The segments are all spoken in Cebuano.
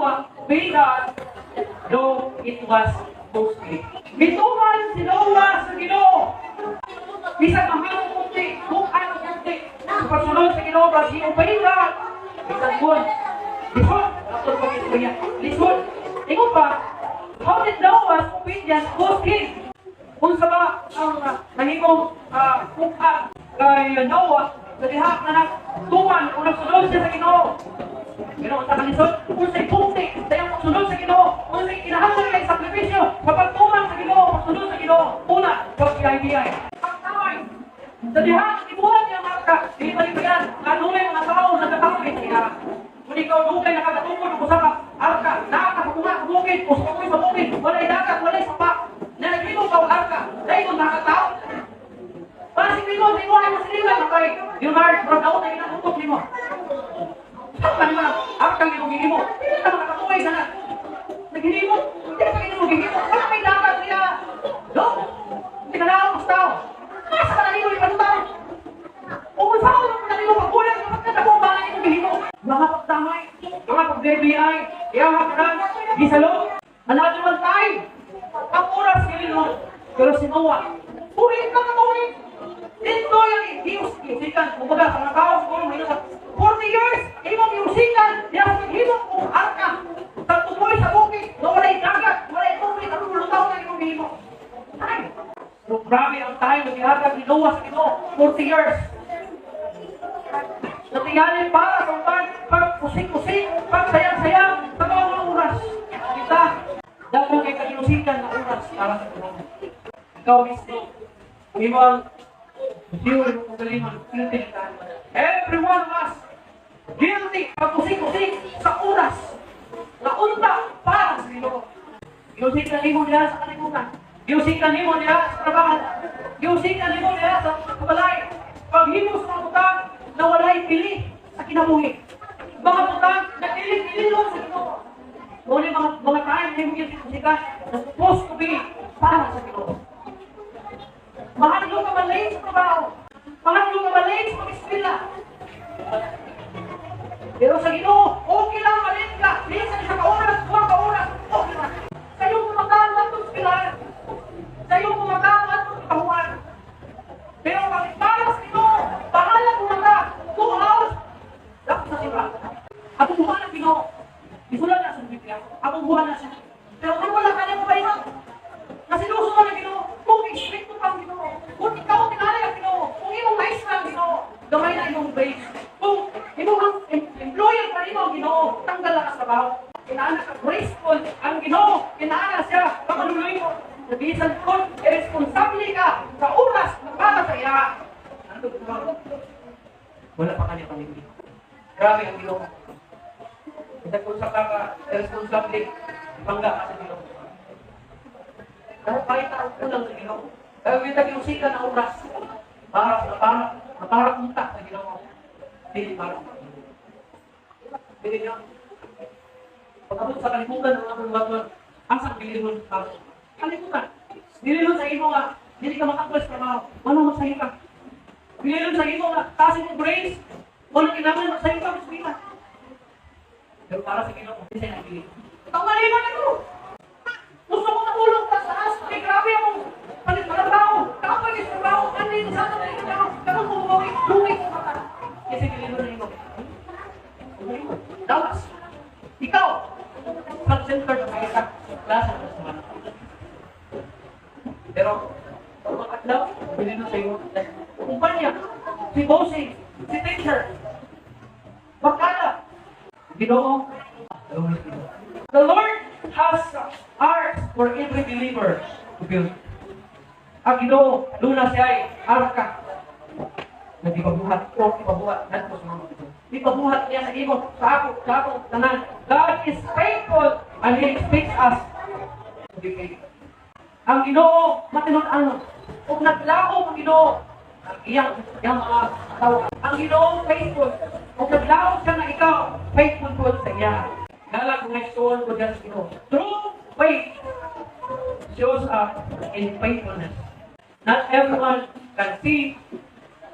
Noah obey God, though it was costly? Mituman si Noah sa Ginoo. Bisan mahal kunti, kung ano kunti, sa pagsunod sa Ginoo, but he obeyed God. Bisan kun, lisod, ato pag istorya, lisod. Ingon pa, how did Noah's obedience cost him? Kung sa ba ang nahimong kuka kay Noah, sa diha nga nagtuman o nagsunod siya sa Ginoo? Ginoo sa kalisod, unsay pungti sa iyang pagsunod sa Ginoo, unsay kinahanglan kay sakripisyo sa pagtuman sa Ginoo, pagsunod sa Ginoo? Una, pagbiyay-biyay. Pagtaway. Sa diha ibuhat niya ang arka, dili malipayan, nga dunay mga tao nagkatawid niya. Kung ikaw dugay nakakatukod og usa ka arka, nakakapunga sa bukid, o sa bukid, walay dagat, walay sapa, na naghimo ka og arka, dahil kung nakatao, Basig nimo, sa imo ay masiligan, kay Leonard, murag daot na ginagutok nimo. Saan ka naman ang arkang imong gihimo? Dili ka makakatuway na naghihimo. Dili ka imong gihimo. Wala may dagat niya. No? Hindi ka naong tao. Asa ka na nimo ipanutaw? O kung saan ka na nimo pagbulag, magkatabo ba na imong gihimo? Mga pagdamay, mga pag-BBI, iya ka na, gisalo, another one time. Ang oras nililon. Pero si Noah, tuig ka katuig. Dito yung giusikan. Kumbaga, sa mga tao, siguro may sa 40 years, imong giusikan, diya sa naghimong kong arka. Sa tumoy sa bukid, na walay dagat, walay tubig, anong lutaw na imong gihimo? Ay, pero grabe ang time na gihatag ni Noah sa Ginoo, 40 years. Natingalin para sa uban, pag usik-usik, pag sayang-sayang, sa mga oras. Kita, dako kay kaginusikan na oras para sa Ginoo. Ikaw mismo, kung imo ang view mo kagalingon, guilty ka. Every one of us, guilty, pag usik-usik sa oras, na unta para sa Ginoo. Giusikan nimo nila sa kalibutan. Giusikan nimo nila sa trabaho. Giusikan nimo nila sa kabalay. Paghimo sa mga butang na walay pili sa kinabuhi. Mga butang na dili-dili sa Ginoo. Mao ni mga time nimo giusikan na supposed to be para sa Ginoo. Mahal ka malate sa trabaho. Mahal ka malate sa pag-eskwela. Pero sa Ginoo, okay lang malate ka. Minsan isa ka oras, 2 ka oras, okay lang. Sa iyong pumakan, atong eskwelahan. Sa iyong pumakan, atong kahuan. Pero pag para sa Ginoo, bahala kung naka 2 hours, dapat sa sira. Ako buhan ang Ginoo. Isulat na sa Biblia. Ako buhan na siya. Pero kung wala ka nimo ba? Nasiluso ka ng Ginoo. Kung expect mo pa ang Ginoo. Kung ikaw tinalay ang Ginoo. Kung imong maestra ang Ginoo, gamay na imong base. Kung imong ang employer pa nimo ang Ginoo, tanggal na ka sa trabaho. Kinaana ka graceful ang Ginoo. Kinaana siya pamaluloy mo. Nabisan kung irresponsable ka sa oras na para sa iya. Ano to? Wala pa kanya pamilya. Grabe ang Ginoo. Kita kung sa ka irresponsable, bangga ka sa Ginoo. Dahil kahit ang kulang sa Ginoo. Kaya kita giusikan ang oras para unta sa Ginoo. Dili para sa Ginoo. Dili niyo. Pag-abot sa kalibutan ng mga buhaton, asa ang bilihon para sa kalibutan? Bilihon sa imo nga, dili ka maka-apply sa trabaho, wala magsayo ka. Bilihon sa imo nga, taas mo grades, wala kinahanglan magsayo ka, mas. Pero para sa Ginoo, hindi siya nagpili. Tama na ko! Gusto ko natulog ka sa taas. Ay, grabe akong palit trabaho. Kapag is trabaho, ano yung sa atin yung trabaho? Kapag bumubawi, lugi ko ka. Kasi bilihon na imo. Dawas. Ikaw, self-centered ang isa. Klasa ng sama. Pero, mga adlaw, bilhin sa iyo. Kumpanya, si bossing, si teacher, bakala, Ginoo, the Lord has arks for every believer to build. Ang Ginoo, duna siya ay arka na gipabuhat o ipabuhat ngadto sa mga ito. Ipabuhat niya sa imo, sa ako, tanan. God is faithful and He expects us to be faithful. Ang Ginoo matinud-anon. Ug naglaom ang Ginoo ang iyang mga tao. Ang Ginoo faithful. Ug naglaom siya nga ikaw faithful po sa iya. Gala kung nagsuon ko dyan sa Ginoo. True faith shows up in faithfulness. Not everyone can see.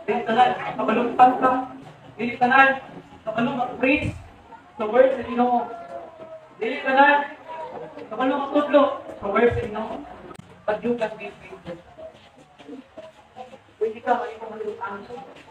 Dili tanan kabalong ka. Dili tanan kabalong mag-preach the word sa Ginoo. Dili ka na. Kabalo magtudlo. Proverbs sa Ginoo. But you can be faithful. Pwede ka mahimo mahilig.